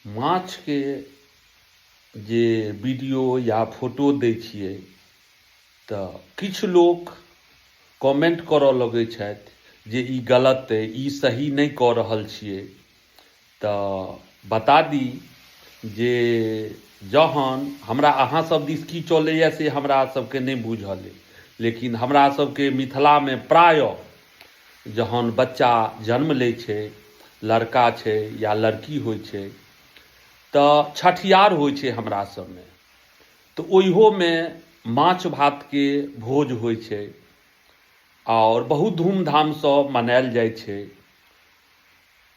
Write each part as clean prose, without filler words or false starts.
माछके जे वीडियो या फोटो दै छियै तऽ किछु लोक कमेन्ट करऽ लगै छथि जे ई गलत अइ, ई सही नहि कऽ रहल छियै। तऽ बता दी जे जहन हमरा अहाँ सब दिस की चलैए से हमरा सबके नहि बूझल अइ, लेकिन हमरा सबके मिथिलामे प्रायः जहन बच्चा जन्म लै छै, लड़का छै या लड़की होइ छै, तऽ छठियार होइ छै हमरा सबमे, तऽ ओहियोमे माछ भातके भोज होइ छै आओर बहुत धूमधामसँ मनायल जाइ छै।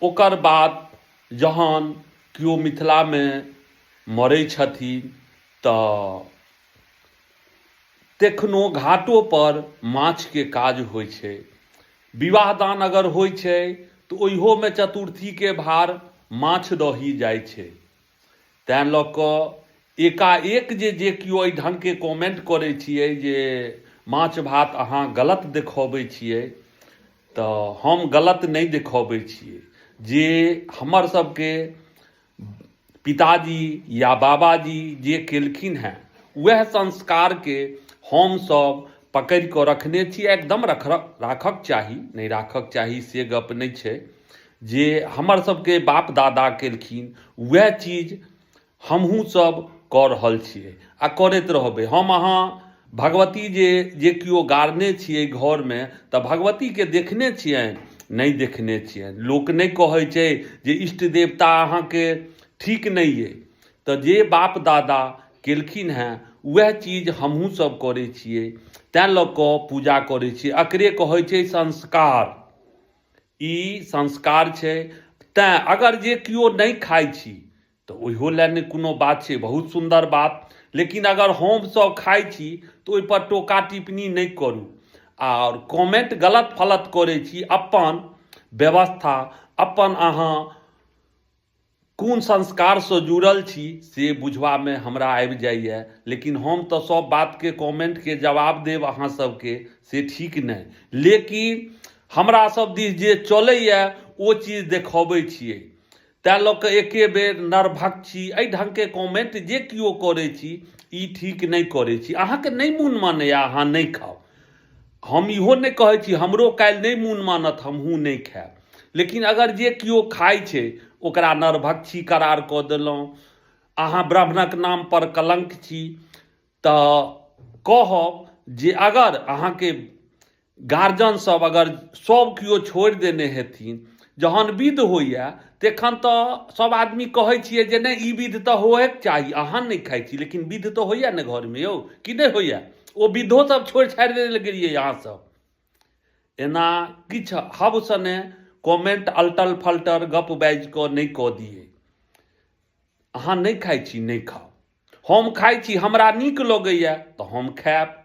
ओकर बाद जहन केओ मिथिलामे मरै छथिन तऽ तखनो घाटोपर माछके काज होइ छै। विवाह दान अगर होइ छै तऽ ओहियोमे चतुर्थीके भार माछ दही जाइ छै। तैँ लऽ कऽ एकाएक जे जे केओ एहि ढङ्गके कमेन्ट करै छियै जे माछ भात अहाँ गलत देखबै छियै, तऽ हम गलत नहि देखबै छियै। जे हमर सबके पिताजी या बाबाजी जे केलखिन हेँ, उएह संस्कारके हमसभ पकड़ि कऽ रखने छी। एकदम राखक चाही, नहि राखक चाही से गप नहि छै। जे हमर सबके बाप दादा केलखिन, उएह चीज हमहूँ सब कऽ रहल छियै आ करैत रहबै। हम अहाँ भगवती जे जे केओ गाड़ने छियै घरमे, तऽ भगवतीके देखने छियनि? नहि देखने छियनि। लोक नहि कहै छै जे इष्ट देवता अहाँके ठीक नहि अइ। तऽ जे बाप दादा केलखिन हेँ, उएह चीज हमहूँ सब करै छियै। तैँ लऽ कऽ पूजा करै छियै। एकरे कहै छै संस्कार। ई संस्कार छै। तैँ अगर जे केओ नहि खाइ छी तऽ ओहियो लए नहि कोनो बात छै, बहुत सुन्दर बात। लेकिन अगर हमसभ खाइ छी तऽ ओहिपर टोका टिप्पणी नहि करू आओर कमेन्ट गलत फलत करै छी। अपन व्यवस्था, अपन अहाँ कोन संस्कारसँ जुड़ल छी से बुझबामे हमरा आबि जाइए। लेकिन हम तऽ सभ बातके कमेन्टके जवाब देब अहाँ सबके से ठीक नहि, लेकिन हमरा सब दिस जे चलैए ओ चीज देखबै छियै। तैँ लऽ कऽ एके बेर नरभक्षी एहि ढङ्गके कमेन्ट जे केओ करै छी, ई ठीक नहि करै छी। अहाँके नहि मोन मानैए, अहाँ नहि खाउ। हम इहो नहि कहै छी, हमरो काल्हि नहि मोन मानत, हमहूँ नहि खायब। लेकिन अगर जे केओ खाइ छै, ओकरा नरभक्षी करार कऽ देलहुँ, अहाँ ब्राह्मणक नामपर कलङ्क छी। तऽ कहब जे अगर अहाँके गार्जियन सब अगर सब केओ छोड़ि देने हेथिन, जहन विध होइए तखन तऽ सब आदमी कहै छियै जे नहि, ई विध तऽ होएके चाही। अहाँ नहि खाइ छी, लेकिन विध तऽ होइए ने घरमे यौ, कि नहि होइए? ओ विधो सब छोड़ि छाड़ि देने गेलियै अहाँ सब। एना किछु हब सने कमेंट अलटल फलटर गप बाजि कऽ नहि कऽ दियै। अहाँ नहि खाइ छी, नहि खाउ। हम खाइ छी, हमरा नीक लगैए तऽ हम खायब।